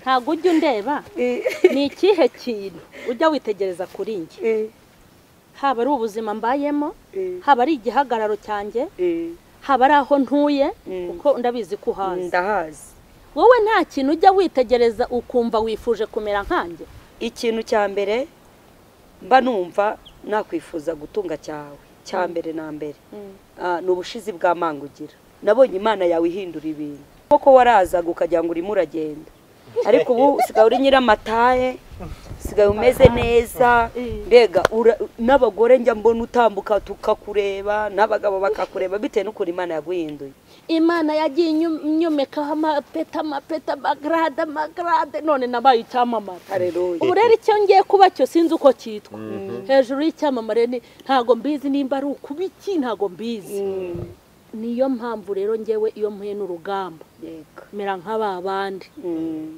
Ntabwo ujya undeba ni ikihe kintu ujya witegereza kuri njye, haba ari ubuzima mbayemo, haba ari igihagararo cyanjye, haba ari aho ntuye, kuko ndabizi ko uhazi. Ndahazi. Wowe nta kintu ujya witegereza ukumva wifuje kumera nkanjye? Ikintu cya mbere mba numva nakwifuza gutunga cyawe, cya mbere na mbere ni ubushizi bw'amanga ugira. Nabonye Imana yawe ihindura ibintu. Koko warazaga ukagira ngo urimo uragenda, ariko ubu usigaye uri nyiramataye, usigaye umeze neza. Mbega n'abagore njya mbona utambuka tukakureba, n'abagabo bakakureba bitewe n'ukuntu Imana yaguhinduye. Imana yagiye inyomekaho amapeta amapeta amagrade amagrade, none nabaye icyamamare. Haleluya. Ubu rero icyo ngiye kuba cyo sinzi uko cyitwa. Hejuru y'icyamamare ntago mbizi nimba ari ukubiki, ntago mbizi. Niyo mpamvu rero ngewe iyo mpuye n'urugamba mera nk'aba bandi,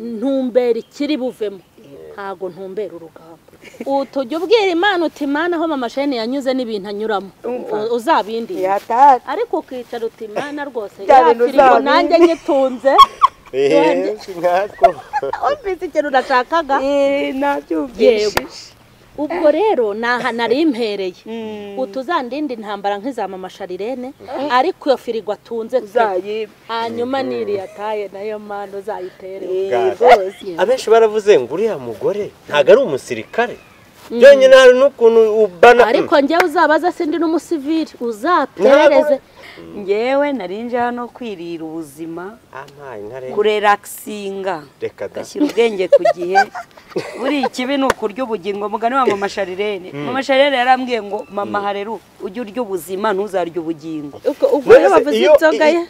ntumbera ikiri buvemo, ntago ntumbera urugamba. Utujya ubwira Imana uti Imana aho mama Shene yanyuze n'ibintu anyuramo uzabindi, ariko ukicara uti Imana rwose yakiriho nanjye nyitunze. Umvise ikintu nashakaga? Nabyumvise. Ubwo rero naha nari impereye utuzandindi intambara nk'iza mama Sharirene, ariko iyo firigo atunze uzayibe, hanyuma niriya taye nayo mano uzayitere. Abenshi baravuze ngo uriya mugore ntago ari umusirikare byonyine, hari n'ukuntu ubana. Ariko njyewe uzabaza sindi n'umusivili uzaperereze. Njyewe narinje hano kwirira ubuzima, kurelaxinga, gashyira ubwenge ku gihe. Buri ikibi ni ukurya ubugingo. Mugani wa mama Sharirene, mama Sharirene yarambwiye ngo mama hareru ujye urya ubuzima ntuzarya ubugingo. Ubwo rero bavuze inzoga ye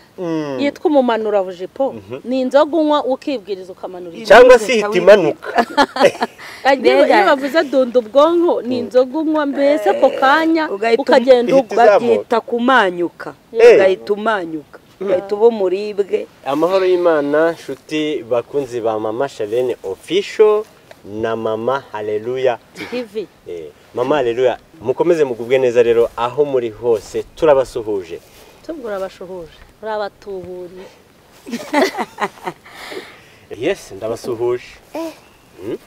yitwa umumanura bujipo, ni inzoga unywa ukibwiriza ukamanura, cyangwa se ihita imanuka. Iyo bavuze dunda ubwonko ni inzoga unywa mbese ako kanya ukagenda babyita kumanyuka, ugahita umanyuka, ugahita uba umuribwe. Amahoro y'Imana nshuti bakunzi ba mama Sharirene official na mama Haleluya TV. Mama Haleluya, mukomeze mugubwe neza rero aho muri hose, turabasuhuje. Tubwo urabashuhuje, urabatuburiye. Yes, ndabasuhuje.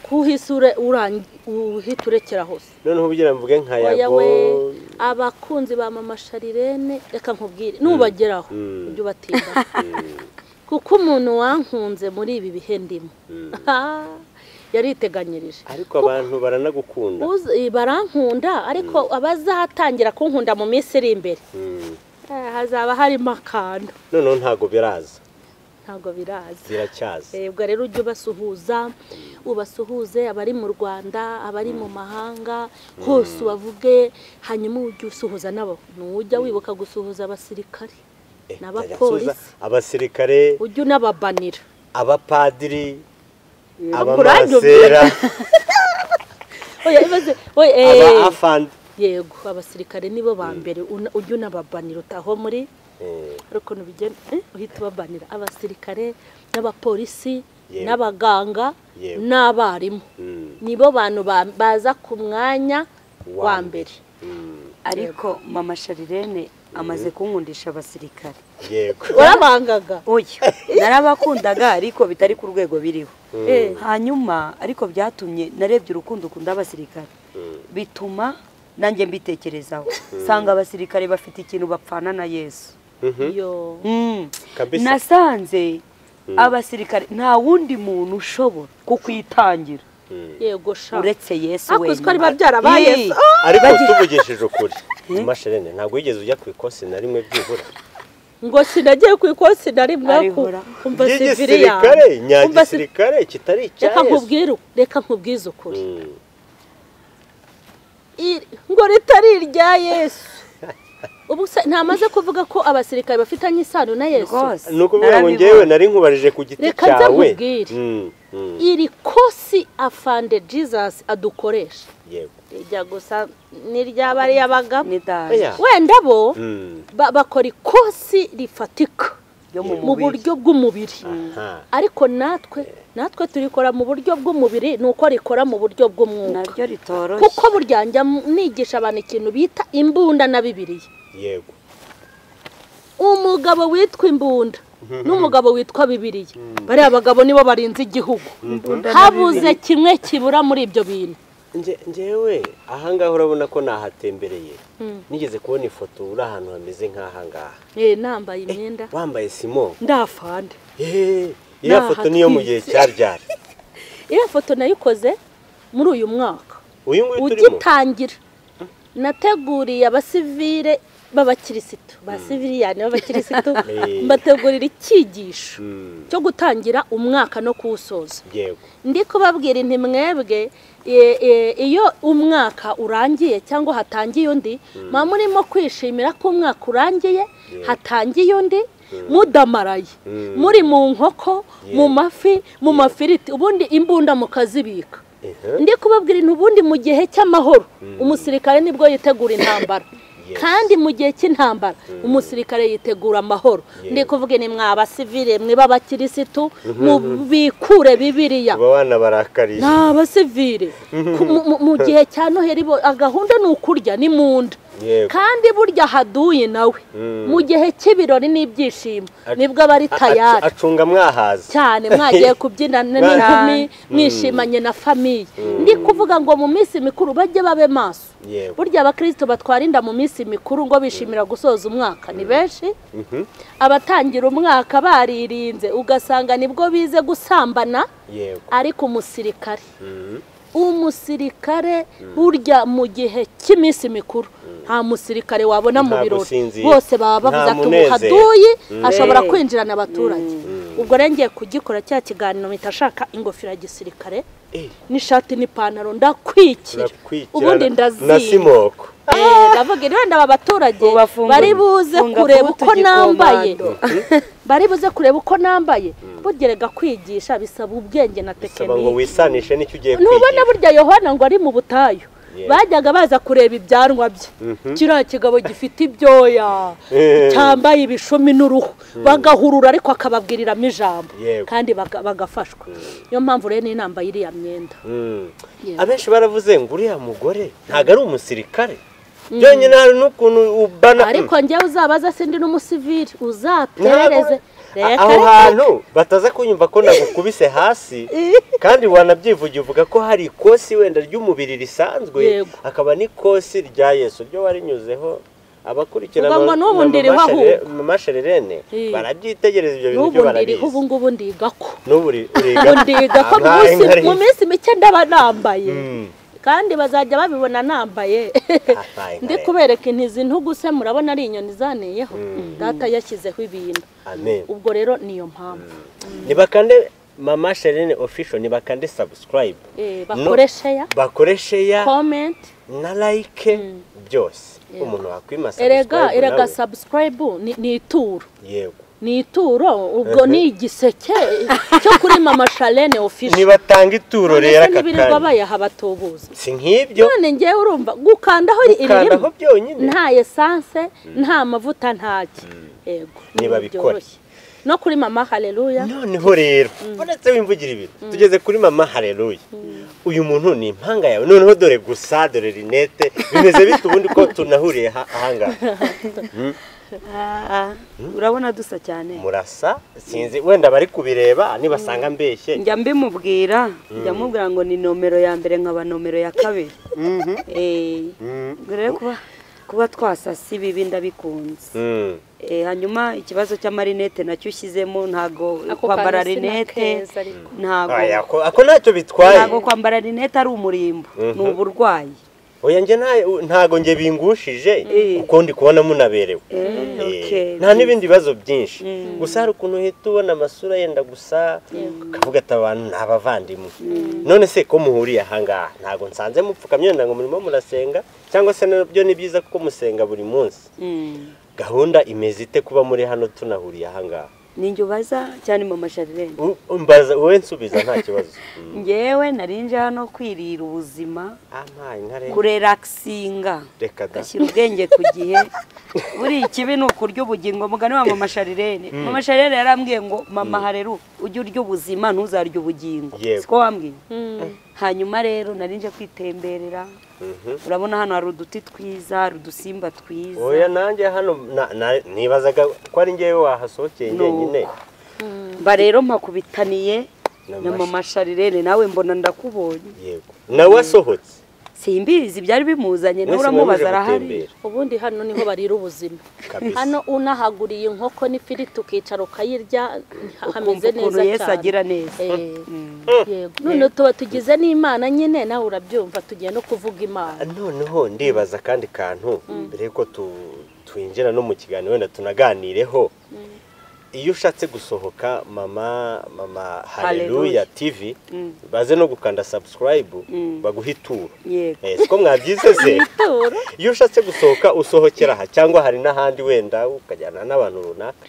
Kuhisure uhita urekera hose. Noneho ubugira mvuge nka yago. Abakunzi ba mama Sharirene reka nkubwire nubageraho ujye ubatinda, kuko umuntu wankunze muri ibi bihe ndimo yariteganyirije. Ariko abantu baranagukunda, barankunda, ariko abazatangira kunkunda mu minsi iri imbere hazaba harimo akantu. Noneho ntago biraza, ntago biraza, biracyaza. Ubwo rero ujye ubasuhuza, ubasuhuze abari mu Rwanda, abari mu mahanga hose ubavuge, hanyuma ujye usuhuza nabo. Nujya wibuka gusuhuza abasirikare n'abapolisi, abasirikare ujye unababanira, abapadiri, abamasera, aba afandi. Yego, abasirikare nibo ba mbere ujye unababanira utaho muri ariko nubigenda uhita ubabanira. Abasirikare n'abapolisi n'abaganga n'abarimu nibo bantu baza ku mwanya wa mbere. Ariko mama Sharirene amaze kunkundisha abasirikare. Yego. Warabangaga? Oya, narabakundaga ariko bitari ku rwego biriho. Hanyuma ariko byatumye narebye urukundo ukunda abasirikare, bituma nanjye mbitekerezaho, sanga abasirikare bafite ikintu bapfana na Yesu. Yo. Nasanze abasirikare nta wundi muntu ushobora kukwitangira. Yego sha. Uretse Yesu wenyine. Akuzko ari babyara ba Yesu. Ariko tuvugishije ukuri, mama Sharirene ntabwo wigeze ujya ku ikosi na rimwe byibura? Ngo sinagiye ku ikosi na rimwe kumva sivili yawe. Nyagisirikare kitari icya Yesu. Reka nkubwire, reka nkubwize ukuri. Ngo ritari irya Yesu. Ubu ntamaze kuvuga ko abasirikare bafitanye isano na Yesu. Nuko uvuga ngo ngewe nari nkubarije ku giti cyawe. Iri kosi afande Jesus adukoresha. Yego. Ijya gusa n'iryabari y'abagabo. Wenda bo bakora ikosi rifatika mu buryo bw'umubiri. Ariko natwe turikora mu buryo bw'umubiri, nuko rikora mu buryo bw'umwuka. Naryo ritoroshye. Kuko burya njya nigisha abantu ikintu bita imbunda na Bibiliya. Yego. Umugabo witwa imbunda n'umugabo witwa Bibiliya. Bariya bagabo nibo barinze igihugu. Habuze kimwe kibura muri ibyo bintu. Njyewe ahangaha urabona ko nahatembereye. Nigeze kubona ifoto uri ahantu hameze nk'ahangaha. Nambaye imyenda. Wambaye simo. Ndafande. Iriya foto niyo mu gihe cyaryari. Iriya foto nayikoze muri uyu mwaka. Uyu nguyu turimo. Ugitangira. Nateguriye abasivile b'abakirisitu, basiviliyani b'abakirisitu, mbategurira icyigisho cyo gutangira umwaka no kuwusoza. Ndi kubabwira inti mwebwe iyo umwaka urangiye cyangwa hatangiye undi, mwa murimo kwishimira ko umwaka urangiye hatangiye undi, mudamaraye muri mu nkoko, mu mafi, mu mafiriti, ubundi imbunda mukazibika. Ndi kubabwira inti ubundi mu gihe cy'amahoro umusirikare nibwo yitegura intambara. Kandi mu gihe cy'intambara umusirikare yitegura amahoro. Ndi kuvuga ni mwa abasivile mwe b'abakirisitu mubikure Bibiliya. Abana barakariye. Na abasivile mu gihe cya Noheli gahunda ni ukurya ni munda. Kandi burya haduye nawe mu gihe cy'ibirori n'ibyishimo nibwo abari tayari acunga mwahaza cyane, mwagiye kubyina n'inkumi mwishimanye na famiye. Ndi kuvuga ngo mu minsi mikuru bajye babe maso. Burya abakristo batwara inda mu minsi mikuru ngo bishimira gusoza umwaka ni benshi. Abatangira umwaka baririnze ugasanga nibwo bize gusambana. Ariko umusirikare umusirikare burya mu gihe cy'iminsi mikuru nta musirikare wabona mu birori, bose baba bavuze ati ubuhaduyi ashobora kwinjirana abaturage. Ubwo rero ngiye kugikora cya kiganiro mpita ashaka ingofero ya gisirikare n'ishati n'ipantaro ndakwikira, ubundi ndazinga. Ndavuga wenda aba baturage bari buze kureba uko nambaye, bari buze kureba uko nambaye. Burya kwigisha bisaba ubwenge na tekinike, ngo wisanishe n'icyo ugiye kwigisha. Nubona burya Yohana ngo ari mu butayu, bajyaga baza kureba ibyanwa bye, kiriya kigabo gifite ibyoya cyambaye ibishumi n'uruhu, bagahurura ariko akababwiriramo ijambo kandi bagafashwa. Niyo mpamvu rero n'inamba y'iriya myenda. Abenshi baravuze ngo uriya mugore ntabwo ari umusirikare byonyine, hari n'ukuntu ubana. Ariko njyewe uzabaza sindi n'umusivili uzaperereze aho hantu bataza kunyumva ko nagukubise hasi, kandi wanabyivugiye uvuga ko hari ikosi wenda ry'umubiri risanzwe, akaba n'ikosi rya Yesu ryo warinyuzeho. Abakurikirana Mama Charlene barabyitegereza ibyo bintu byo barabizi. N'ubu ngubu ndigako. N'ubu ndigako mu minsi mike ndaba nambaye. Kandi bazajya babibona nambaye. Ndi kubereka intizi ntuguse murabona ari inyoni zaneyeho. Data yashyizeho ibintu. Amen. Ubwo rero niyo mpamvu. Nibakande Mama Charlene official, nibakande subscribe. Bakore share. Bakore share. Comment na like byose. Umuntu wakwima subscribe. Erega subscribe ni ituro. Yego. Ni ituro, ubwo ni igiseke cyo kuri Mama Charlene official. Nibatanga ituro rero aka kanya. Bayaha batubuza. Si nk'ibyo. None ngewe urumva gukandaho irimo. Nta essence, nta mavuta, ntaki. Yego. Niba bikora. No kuri Mama Haleluya. Noneho rero uretse wimvugira ibintu tugeze kuri Mama Haleluya. Uyu muntu ni impanga yawe. Noneho dore gusa dore rinete bimeze bite ubundi ko tunahuriye ahangaha. Urabona dusa cyane. Murasa sinzi wenda bari kubireba nibasanga mbeshye. Njya mbimubwira, njya mubwira ngo ni nomero ya mbere nkaba nomero ya kabiri. Rero kuba twasasi bibi ndabikunze. Hanyuma ikibazo cy'amarinete nacyo ushyizemo, ntago kwambara rinete, ntago ako ntacyo bitwaye. Ntago kwambara rinete ari umurimbo, ni uburwayi. Oya nje ntago nge bingushije kuko ndi kubona munaberewe. Nta n'ibindi bibazo byinshi. Gusa hari ukuntu uhita ubona amasura yenda gusa ukavuga ati abantu ni abavandimwe. None se ko muhuriye ahangaha ntago nsanze mupfukamye wenda ngo murimo murasenga, cyangwa se nabyo ni byiza kuko musenga buri munsi. Gahunda imeze ite kuba muri hano tunahuriye ahangaha? Ninjye ubaza cyane Mama Charlene. Umbaza wowe nsubiza nta kibazo. Ngewe narinje hano kwirira ubuzima, kurelaxinga, gashyira ubwenge ku gihe. Buri ikibi ni ukurya ubugingo, mugani wa Mama Charlene. Mama Charlene yarambwiye ngo Mama Hareru ujye urya ubuzima ntuzarya ubugingo. Siko wambwiye? Hanyuma rero nari nje kwitemberera. Urabona hano hari uduti twiza, hari udusimba twiza. Oya nanjye hano nibazaga ko ari ngewe wahasohokeye njyenyine. Mba rero mpakubitaniye na mama Sharirene, nawe mbona ndakubonye. Yego. Nawe asohotse. Simbizi byari bimuzanye, nawe uramubaza arahari. Ubundi hano niho barira ubuzima. Hano unahaguriye inkoko n'ifiriti ukicara ukayirya hameze neza cyane. Yesu agira neza. Yego. None tuba tugize n'Imana nyine, nawe urabyumva tugiye no kuvuga Imana. Noneho ndibaza kandi kantu mbere ko twinjira no mu kiganiro wenda tunaganireho. Iyo ushatse gusohoka mama Haleluya TV baze no gukanda subscribe baguha ituro. Siko mwabyize se? Iyo ushatse gusohoka usohokera aha cyangwa hari n'ahandi wenda ukajyana n'abantu runaka.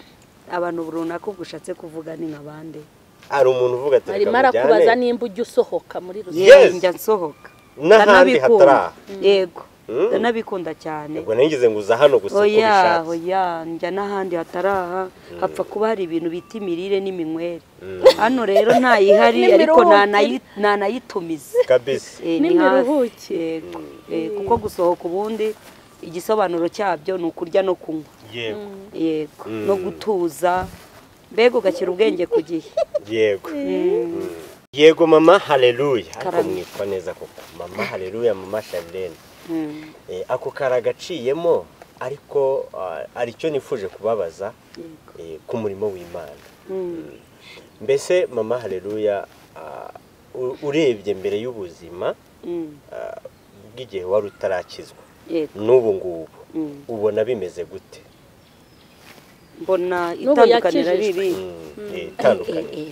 Abantu runaka ubwo ushatse kuvuga ni nk'abande? Hari umuntu uvuga ati reka mujyane. Arimo nimba ujya usohoka muri rusange. Njya nsohoka. N'ahandi hatara. Yego. Ndanabikunda cyane. Ubwo nigeze nguza hano gusa uko bishatse. Oya, njya n'ahandi hataraha hapfa kuba hari ibintu bita imirire n'iminywere. Hano rero ntayihari ariko ntanayitumiza. Kabisa. N'imiruhuke. Kuko gusohoka ubundi igisobanuro cyabyo ni ukurya no kunywa. Yego. Yego. No gutuza. Mbega ugashyira ubwenge ku gihe. Yego. Yego mama Haleluya. Ariko mwitwa neza koko. Mama Haleluya, mama Sharirene. Ako karagaciyemo ariko aricyo nifuje kubabaza ku murimo w'Imana. Mbese mama Haleluya, urebye mbere y'ubuzima bw'igihe wari utarakizwa n'ubu ngubu ubona bimeze gute? Mbona itandukaniro riri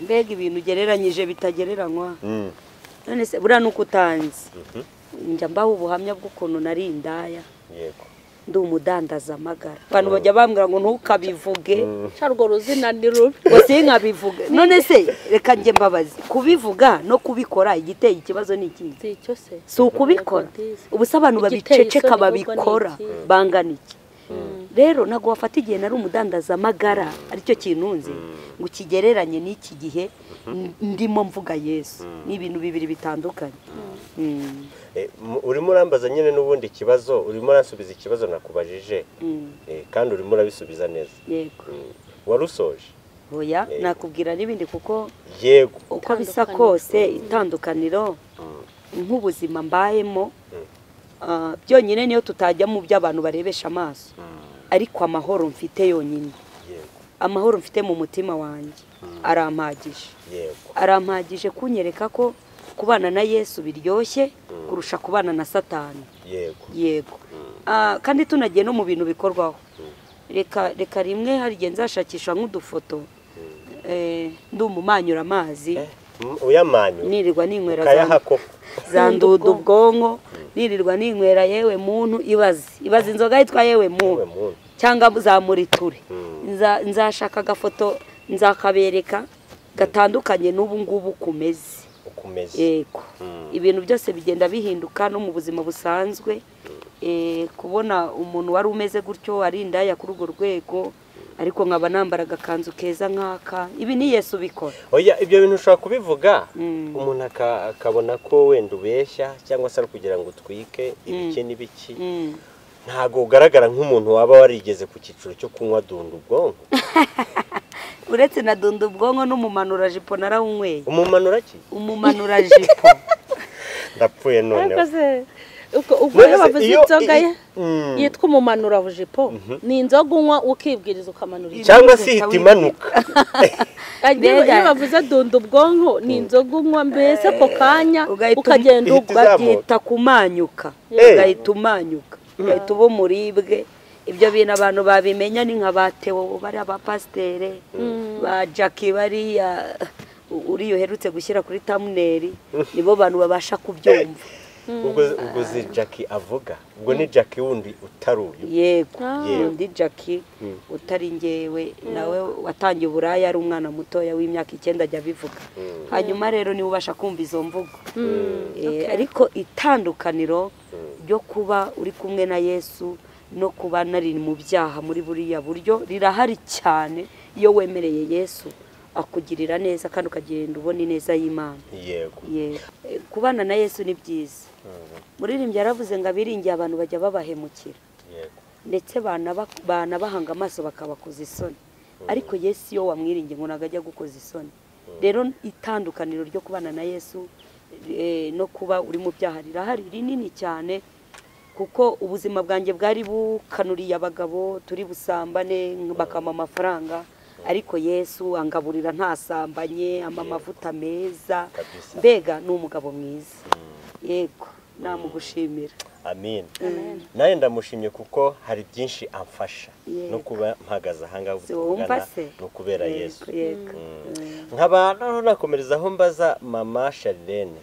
mbega ibintu ugereranyije bitagereranywa. None se buriya nuko utanzi njya mbaho ubuhamya bw'ukuntu nari indaya. Yego. Ndi umudandaza amagara. Abantu bajya bambwira ngo ntukabivuge. Cyarwo ruzina ni rubi. Ngo sinkabivuge. None se reka njye mbabazi, kubivuga no kubikora igiteye ikibazo ni iki? Si icyo se. Si ukubikora. Ubu se abantu babiceceka babikora bangana iki? Rero ntago wafata igihe nari umudandaza amagara aricyo kintunze ngo kigereranye n'iki gihe ndimo mvuga Yesu. Ni ibintu bibiri bitandukanye. Urimo urambaza nyine n'ubundi kibazo, urimo uransubiza ikibazo nakubajije kandi urimo urabisubiza neza. Yego. Warusoje? Oya, nakubwira n'ibindi kuko yego uko bisa kose itandukaniro nk'ubuzima mbayemo byonyine niyo tutajya mu by'abantu barebesha amaso, ariko amahoro mfite yonyine, amahoro mfite mu mutima wanjye arampagije. Arampagije kunyereka ko kubana na Yesu biryoshye kurusha kubana na Satani. Yego. Yego. Kandi tunagiye no mu bintu bikorwaho. Reka rimwe hari igihe nzashakisha nk'udufoto ndi umumanyura amazi. Uyamanyura. Nirirwa ninywera za ndudu ubwonko, nirirwa ninywera yewe muntu ibaze inzoga yitwa yewe muntu cyangwa za muriture. Nzashaka agafoto nzakabereka gatandukanye n'ubu ngubu kumeze. Yego. Ibintu byose bigenda bihinduka no mu buzima busanzwe. Kubona umuntu wari umeze gutyo ari indaya kuri urwo rwego ariko nkaba nambara agakanzu keza nk'aka, ibi ni Yesu bikora. Oya, ibyo bintu ushobora kubivuga umuntu akabona ko wenda ubeshya cyangwa se ari kugira ngo utwike ibiki n'ibiki. Ntago ugaragara nk'umuntu waba warigeze ku cyiciro cyo kunywa dunda ubwonko. Uretse na dunda ubwonko n'umumanura jipo narawunyweye. Umumanura ki? Umumanura jipo. Ndapfuye none. Ubwo rero bavuze inzoga ye yitwa umumanura jipo, ni inzoga unywa ukibwiriza ukamanura cyangwa se ihita imanuka. Iyo bavuze dunda ubwonko ni inzoga unywa mbese ako kanya ukagenda babyita kumanyuka, ugahita umanyuka, ugahita uba umuribwe. Ibyo bintu abantu babimenya ni nka ba Theo bari abapasitere ba Jackie bariya uriyo uherutse gushyira kuri thumbnail, nibo bantu babasha kubyumva. Ubwo zi Jackie avuga ubwo ni Jackie wundi utari uyu. Yego, undi Jackie utari ngewe, nawe watangiye uburaya ari umwana mutoya w'imyaka 9 ajya abivuga. Hanyuma rero niwe ubasha kumva izo mvugo. Ariko itandukaniro ryo kuba uri kumwe na Yesu no kuba nari mu byaha muri buriya buryo rirahari cyane. Iyo wemereye Yesu akugirira neza kandi ukagenda ubona ineza y'Imana. Yego. Kubana na Yesu ni byiza. Muririmbyi yaravuze ngo abiringiye abantu bajya babahemukira. Yego. Ndetse banabahanga amaso bakabakoza isoni. Ariko Yesu iyo wamwiringiye ngo nagajya gukoza isoni. Rero itandukaniro ryo kubana na Yesu no kuba uri mu byaha rirahari rinini cyane, kuko ubuzima bwanjye bwari bukanuriye abagabo turi busambane bakama amafaranga, ariko Yesu angaburira ntasambanye, ama amavuta meza, mbega ni umugabo mwiza. Yego, namugushimira. Amen. Naye ndamushimye kuko hari byinshi amfasha no kuba mpagaze ahanga tuvugana no kubera Yesu. Nkaba nakomerezaho mbaza mama Charlene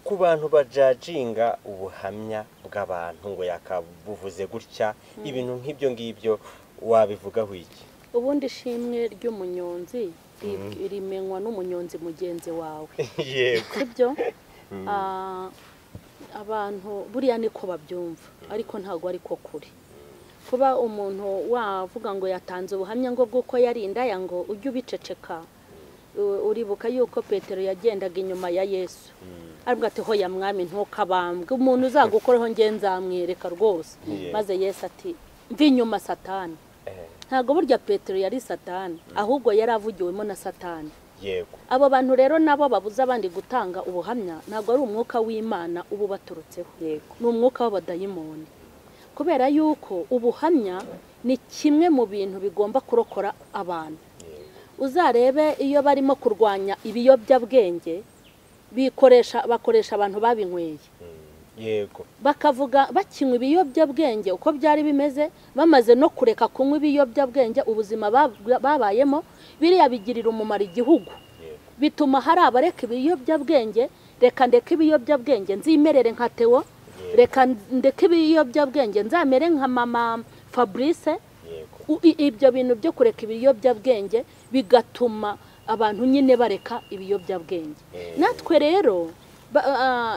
ku bantu bajajinga ubuhamya bw'abantu ngo yakabuvuze gutya, ibintu nk'ibyo ngibyo wabivugaho iki? Ubundi ishimwe ry'umunyonzi rimenywa n'umunyonzi mugenzi wawe. Yego. Sibyo? Abantu buriya niko babyumva, ariko ntago ariko kuri. Kuba umuntu wavuga ngo yatanze ubuhamya ngo bw'uko yarinda ya ngo ujye ubiceceka, uribuka yuko Petero yagendaga inyuma ya Yesu aribwo ati hoya mwami ntukabambwe, umuntu uzagukoreho nge nzamwereka rwose. Maze Yesu ati mvi inyuma Satani. Ntago burya Petero yari Satani, ahubwo yaravugiwemo na Satani. Yego. Abo bantu rero nabo babuza abandi gutanga ubuhamya ntago ari umwuka w'Imana ubu baturutseho. Yego. Ni umwuka w'abadayimoni. Kubera yuko ubuhamya ni kimwe mu bintu bigomba kurokora abantu. Uzarebe iyo barimo kurwanya ibiyobyabwenge bikoresha bakoresha abantu babinyweye. Yego. Bakavuga bakinywa ibiyobyabwenge uko byari bimeze, bamaze no kureka kunywa ibiyobyabwenge ubuzima babayemo biriya bigirira umumaro igihugu. Bituma hari abareka ibiyobyabwenge, reka ndeke ibiyobyabwenge nzimerere nka Theo, reka ndeke ibiyobyabwenge nzamere nka mama Fabrice. Ibyo bintu byo kureka ibiyobyabwenge bigatuma abantu nyine bareka ibiyobyabwenge. Natwe rero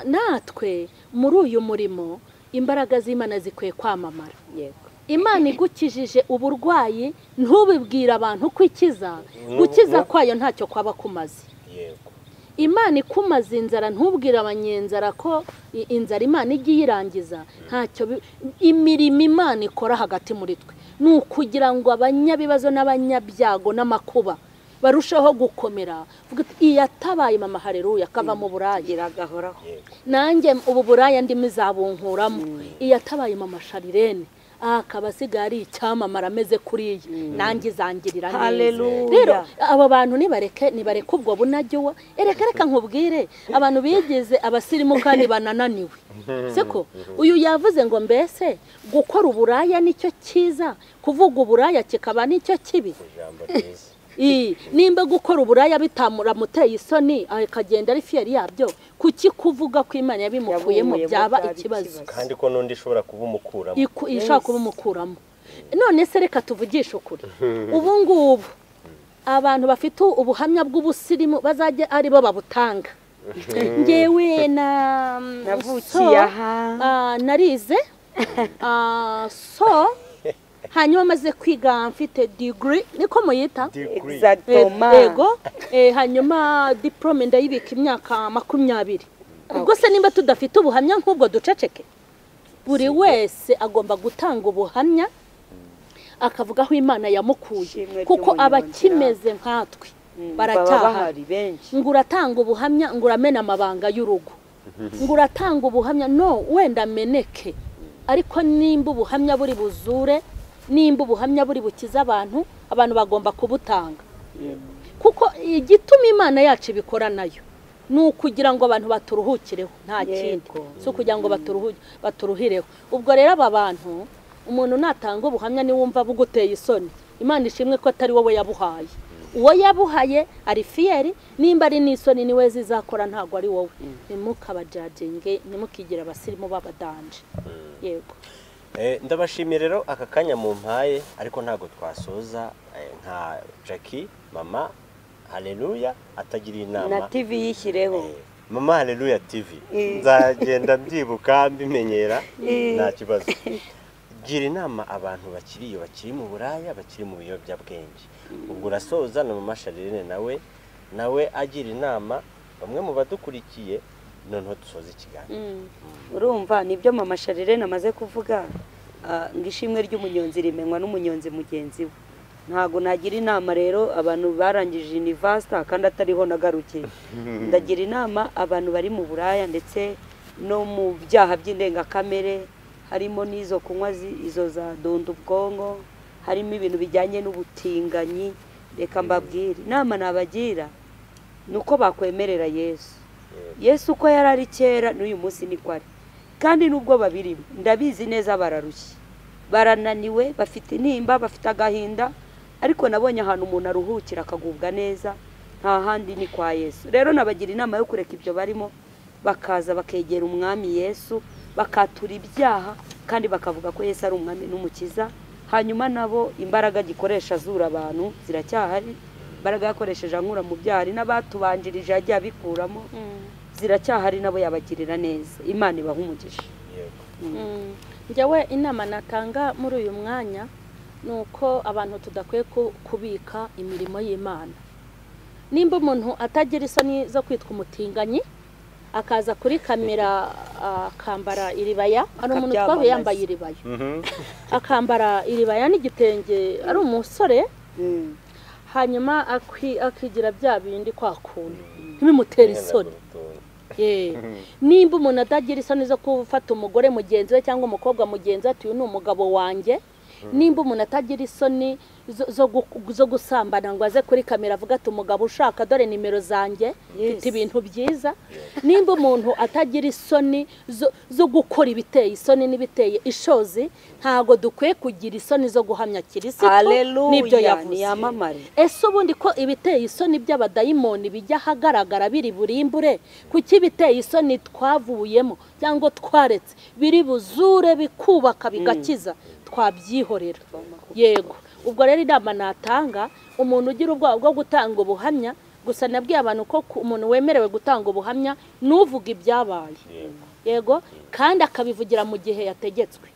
natwe muri uyu murimo imbaraga z'Imana zikwiye kwamamara. Yego. Imana igukijije uburwayi ntubibwira abantu kwikiza, gukiza kwayo ntacyo kwaba kumaze. Yego. Imana ikumaze inzara ntubwira abanyenzara ko inzara Imana igiye irangiza, ntacyo. Imirimo Imana ikora hagati muri twe ni ukugira ngo abanyabibazo n'abanyabyago n'amakuba barushaho gukomera. Vuga iyatabaye mama haleluya kava mu buraya iragahoraho, nanjye ubu buraya ndimi zabunkuramo. Iyatabaye mama Charlene akaba asigaye ari icyamamara ameze kuriya, nanjye izangirira neza. Rero abo bantu nibareke ubwo bunajyowa. Ereka reka nkubwire, abantu bigize abasirimu kandi banananiwe. Siko uyu yavuze ngo mbese gukora uburaya nicyo cyiza, kuvuga uburaya kikaba nicyo kibi. Nimba gukora uburaya bitamuramuteye isoni akagenda ari fier yabyo, kuki kuvuga ko Imana yabimukuyemo byaba ikibazo? Kandi ko nundi ishobora kubumukuramo, ishobora kubumukuramo. None se reka tuvugishe ukuri, ubu ngubu abantu bafite ubuhamya bw'ubusirimu bazajye ari bo babutanga. Ngewe na navukiye aha, narize so hanyuma maze kwiga mfite degree, niko muyita? Exactement. Yego. Hanyuma diplome ndayibika imyaka 20. Ubwo se nimba tudafite ubuhamya nk'ubwo duceceke? Buri wese agomba gutanga ubuhamya akavuga aho Imana yamukuye, kuko abakimeze nkatwe baracyahari benshi. Ngo uratanga ubuhamya ngo uramena amabanga y'urugo, ngo uratanga ubuhamya no wenda meneke, ariko nimba ubuhamya buri buzure, nimba ubuhamya buri bukiza abantu, abantu bagomba kubutanga. Kuko igituma Imana yacu ibikora nayo ni ukugira ngo abantu baturuhukireho, nta kindi, si ukugira ngo baturuhireho. Ubwo rero aba bantu umuntu natanga ubuhamya niwumva buguteye isoni, Imana ishimwe ko atari wowe yabuhaye. Uwo yabuhaye ari fier, nimba ari n'isoni niwe zizakora, ntago ari wowe. Ntimukabajajinge, ntimukigira abasirimu babadanje. Yego. Ndabashimiye rero aka kanya mu mpaye, ariko ntago twasoza nka Jackie mama Haleluya atagira inama na TV yishyireho. Mama Haleluya TV nzagenda mbyibuka mbimenyera nta kibazo. Gira inama abantu bakiri iyo, bakiri mu buraya, bakiri mu biyobyabwenge. Ubwo urasoza na mama Charlene nawe agira inama bamwe mu badukurikiye, noneho dusoza ikiganiro. Urumva nibyo mama Charlene amaze kuvuga, ngo ishimwe ry'umunyonzi rimenywa n'umunyonzi mugenzi we. Ntago nagira inama rero abantu barangije university kandi atariho nagarukiye. Ndagira inama abantu bari mu buraya ndetse no mu byaha by'indengakamere, harimo n'izo kunywa izo za donda ubwonko, harimo ibintu bijyanye n'ubutinganyi. Reka mbabwire inama nabagira nuko bakwemerera Yesu. Yesu uko yari ari kera n'uyu munsi niko ari, kandi nubwo babirimo ndabizi neza bararushye, barananiwe, bafite intimba, bafite agahinda, ariko nabonye ahantu umuntu aruhukira akagubwa neza nta handi ni kwa Yesu. Rero nabagira inama yo kureka ibyo barimo, bakaza bakegera umwami Yesu, bakatura ibyaha kandi bakavuga ko Yesu ari umwami n'umukiza. Hanyuma nabo imbaraga gikoresha azura abantu ziracyahari, imbaraga yakoresheje ankura mu byari n'abatubanjirije yagiye abikuramo ziracyahari, nabo yabagirira neza. Imana ibaha umugisha. Njyewe inama natanga muri uyu mwanya nuko abantu tudakwiye kubika imirimo y'Imana. Nimba umuntu atagira isoni zo kwitwa umutinganyi akaza kuri kamera akambara iribaya, ari umuntu twahuye yambaye iribaya, akambara iribaya n'igitenge, ari umusore, hanyuma akigira bya bindi kwa kuntu ntibimutere isoni. Nimba umuntu atagira isoni zo gufata umugore mugenzi we cyangwa umukobwa mugenzi we ati uyu ni umugabo wanjye, nimba umuntu atagira isoni zo gusambana ngo aze kuri kamera avuga ati umugabo ushaka dore nimero zanjye, mfite ibintu byiza, nimba umuntu atagira isoni zo gukora ibiteye isoni n'ibiteye ishozi, ntago dukwiye kugira isoni zo guhamya Kirisitu n'ibyo yavuze. Ese ubundi ko ibiteye isoni by'abadayimoni bijya ahagaragara biri burimbure, kuki ibiteye isoni twavuyemo cyangwa twaretse biri buzure bikubaka bigakiza, twabyihorera? Yego. Ubwo rero inama natanga, umuntu ugira ubwoba bwo gutanga ubuhamya, gusa nabwiye abantu ko umuntu wemerewe gutanga ubuhamya nuvuga ibyabaye, yego, kandi akabivugira mu gihe yategetswe.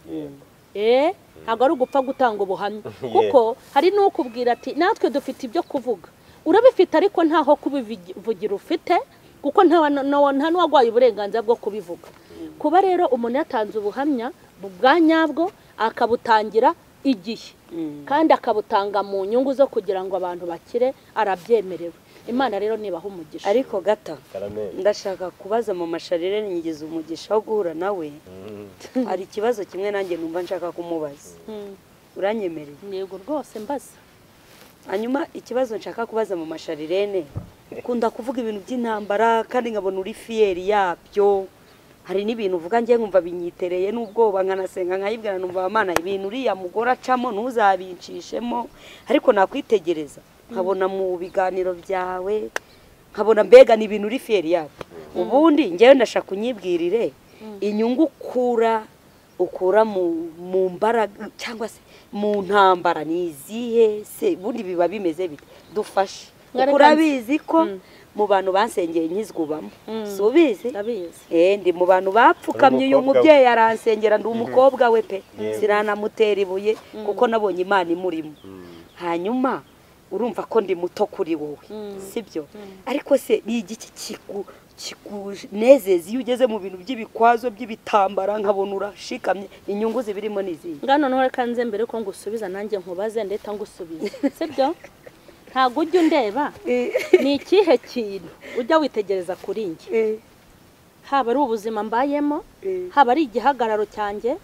Ntabwo ari ugupfa gutanga ubuhamya, kuko hari n'ukubwira ati natwe dufite ibyo kuvuga, urabifite ariko ntaho kubivugira ufite, kuko nta n'uwagwaye uburenganzira bwo kubivuga. Kuba rero umuntu yatanze ubuhamya bwa nyabwo akabutangira igihe kandi akabutanga mu nyungu zo kugira ngo abantu bakire, arabyemerewe. Imana rero nibaha umugisha. Ariko gata ndashaka kubaza mama Charlene, ngize umugisha wo guhura nawe, hari ikibazo kimwe nanjye numva nshaka kumubaza. Uranyemereye? Yego rwose mbaza. Hanyuma ikibazo nshaka kubaza mama Charlene, ukunda kuvuga ibintu by'intambara kandi nkabona uri fiyeri yabyo, hari n'ibintu uvuga ngiye nkumva binyitereye n'ubwoba, nkanasenga nkayibwira numva Imana ibintu uriya mugore acamo ntuzabincishemo, ariko nakwitegereza nkabona mu biganiro byawe nkabona mbega ni ibintu uri fiyeri yabyo. Ubundi ngewe ndashaka kunyibwirire inyungu ukura mu mbaraga cyangwa se mu ntambara ni izihe se, ubundi biba bimeze bite? Dufashe. Urabizi ko mu bantu bansengeye nkizwubamo, subizi? Ndi mu bantu bapfukamye, uyu mubyeyi aransengera, ndi umukobwa we pe, sinanamutera ibuye kuko nabonye Imana imurimo. Hanyuma urumva ko ndi muto kuri wowe, sibyo? Ariko se ni igiki kikunezeza iyo ugeze mu bintu by'ibikwazo by'ibitambara nkabona urashikamye, inyungu zibirimo n'izihe? Ngano noneho reka nze mbere ko ngusubiza nanjye nkubaze ndeta ngusubiza, sibyo? Ntabwo ujya undeba, ni ikihe kintu ujya witegereza kuri njye, haba ari ubuzima mbayemo, haba ari igihagararo cyanjye,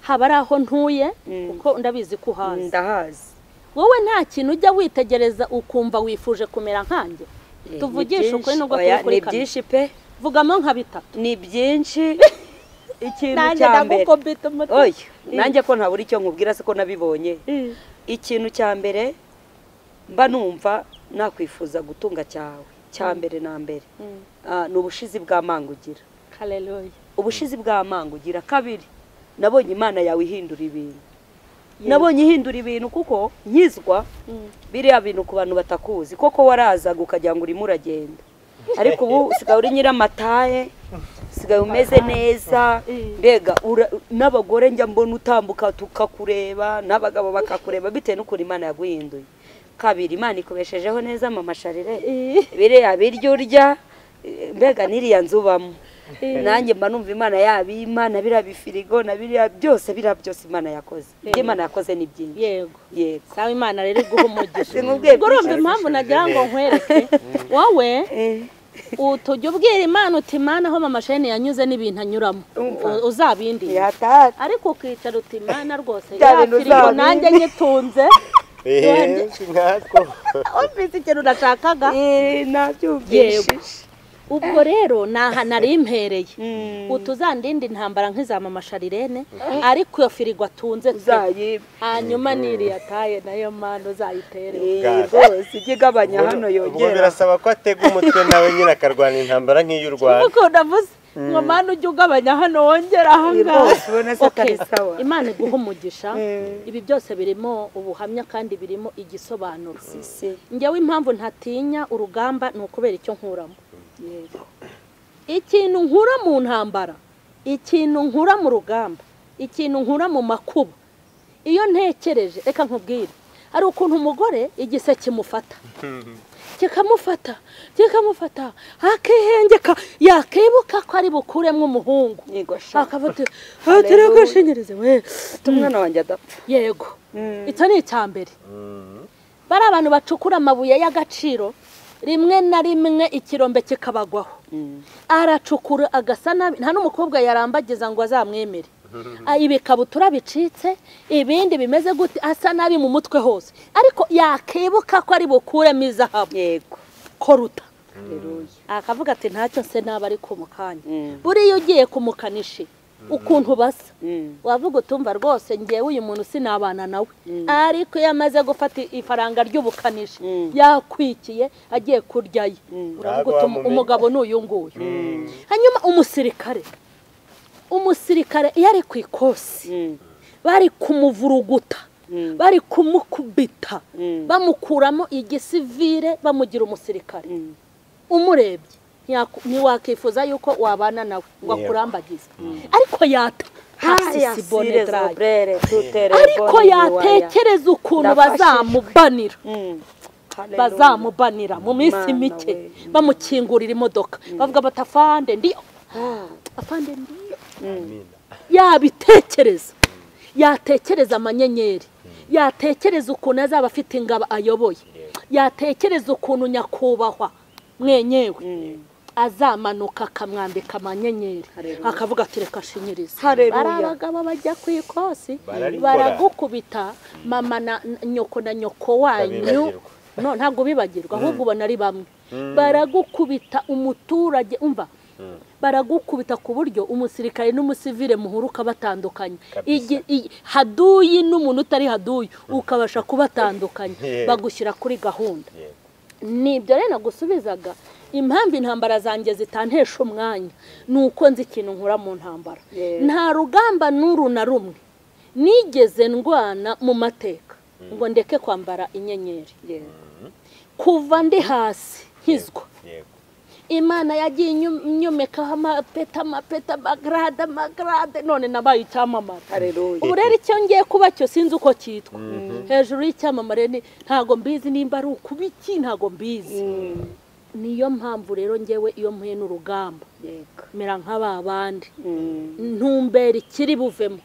haba ari aho ntuye, kuko ndabizi ko uhazi. Ndahazi. Wowe nta kintu ujya witegereza ukumva wifuje kumera nkanjye? Tuvugishe ukuri nubwo turi kuri kamera. Ni byinshi pe. Vugamo nka bitatu. Ni byinshi. Ikintu cya mbere. Oya, nanjye ko ntabura icyo nkubwira se ko nabibonye. Ikintu cya mbere mba numva nakwifuza gutunga cyawe, cya mbere na mbere ni ubushizi bw'amanga ugira. Haleluya. Ubushizi bw'amanga ugira. Kabiri, nabonye Imana yawe ihindura ibintu. Nabonye ihindura ibintu kuko nkizwa biriya bintu ku bantu batakuzi, koko warazaga ukagira ngo urimo uragenda, ariko ubu usigaye uri nyiramataye, Usigaye umeze neza. Mbega n'abagore njya mbona utambuka tukakureba, n'abagabo bakakureba bitewe n'ukuntu Imana yaguhinduye. Kabiri, Imana ikubeshejeho neza mama Charlene. Biriya biryo urya, mbega n'iriya nzu ubamo. Nanjye mba numva Imana yabima, na biriya bifirigo, na biriya byose, biriya byose Imana yakoze. Ibyo Imana yakoze ni byinshi. Yego. Yego. Sawa, Imana rero iguha umugisha. Sinkubwiye Ubwo urumva byinshi. impamvu nagira ngo nkwereke wowe utujya ubwira Imana uti Imana aho mama Charlene yanyuze n'ibintu anyuramo, Umva. uzabindi. Yatari. Ariko ukicara uti Imana rwose Bya bintu ya firigo uzabindi. nanjye nyitunze. Nkatwo. Wumvise ikintu nashakaga? Nabyumvishije. Ubwo rero naha nari impereye. Utuzandinde intambara nk'iza mama Charlene, ariko iyo firigo atunze twe. Uzayibe. Hanyuma n'iriya taye nayo mana uzayitere. Rwose ijye igabanya hano Ubwo yongera. birasaba ko atega umutwe nawe nyine akarwana intambara nk'iyo u Rwanda. Kuko navuze ngo mana ujye ugabanya hano wongera aha ngaha. Rwose ubona se atari sawa. Imana iguha umugisha. Ibi byose birimo ubuhamya kandi birimo igisobanuro. Si. Njyewe impamvu ntatinya urugamba ni ukubera icyo nkuramo. Yego. Ikintu nkura mu ntambara, ikintu nkura mu rugamba, ikintu nkura mu makuba. Iyo ntekereje, reka nkubwire, hari ukuntu umugore igise kimufata, kikamufata, kikamufata, akihengeka, yakibuka ko ari bukuremo umuhungu. Yego sha. Akavuga ati, "Turagashinyirize we." Umwana wanjye adapfa. Yego. Icyo ni icya mbere. Bari abantu bacukura amabuye y'agaciro, rimwe na rimwe ikirombe kikabagwaho. Aracukura agasa nabi, nta n'umukobwa yarambagiza ngo azamwemere. Ibikabutura bicitse, ibindi bimeze gute, asa nabi mu mutwe hose. Ariko yakibuka ko ari bukuremo izahabu. Yego. Koruta. Haleluya. Akavuga ati ntacyo se naba ariko mu kanya. Buriya ugiye kumukanishi ukuntu basa, wavuga utumva rwose ngewe uyu muntu sinabana nawe. Ariko iyo amaze gufata ifaranga ry'ubukanishi yakwikiye agiye kuryaye, uravuga uti umugabo ni uyu nguyu. Hanyuma umusirikare iyo ari ku ikosi bari kumuvuruguta, bari kumukubita, bamukuramo igisivire bamugira umusirikare. Umurebye ntiwakifuza yuko wabana nawe ngo akurambagize. Ariko ariko yatekereza ukuntu bazamubanira, bazamubanira mu minsi mike, bamukingurira imodoka, bavuga bati afande ndiyo, afande ndiyo. Yabitekereza, yatekereza amanyenyeri, yatekereza ukuntu azaba afite ingabo ayoboye, yatekereza ukuntu nyakubahwa mwenyewe azamanuka akamwambika amanyenyeri, akavuga ati reka ashinyirize. Bari abagabo bajya ku ikosi baragukubita, mama na nyoko na nyoko wanyu, no ntabwo bibagirwa, ahubwo ubona ari bamwe. Baragukubita umuturage, umva, baragukubita ku buryo umusirikare n'umusivile muhuruka batandukanye. Haduyi n'umuntu utari haduyi ukabasha kubatandukanya, bagushyira kuri gahunda. Nibyo rero nagusubizaga, impamvu intambara zanjye zitantesha umwanya nuko nzi ikintu nkura mu ntambara. Nta rugamba n'uru na rumwe nigeze ndwana mu mateka ngo ndeke kwambara inyenyeri. Kuva ndi hasi nkizwa, Imana yagiye inyomekaho amapeta, amapeta, amagrade, amagrade, none nabaye icyamamare. Ubu rero icyo ngiye kuba cyo sinzi uko cyitwa. Hejuru y'icyamamare ntago mbizi nimba ari ukubiki, ntago mbizi. Niyo mpamvu rero ngewe iyo mpuye n'urugamba mera nk'aba bandi, ntumbera ikiri buvemo,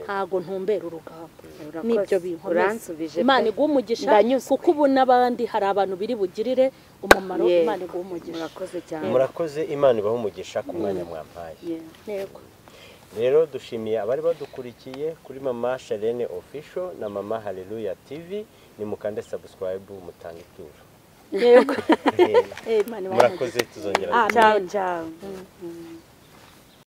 ntago ntumbera urugamba. Nibyo binkomeza. Imana iguhe umugisha, kuko ubu n'abandi hari abantu biri bugirire umumaro. Imana iguhe umugisha. Murakoze cyane. Murakoze, Imana ibahe umugisha ku mwanya mwampaye. Yego. Rero dushimiye abari badukurikiye kuri Mama Charlene Official na Mama Hallelujah TV, ni mukande subscribe mutange ituro. Yego. Murakoze, tuzongera. Ciao ciao.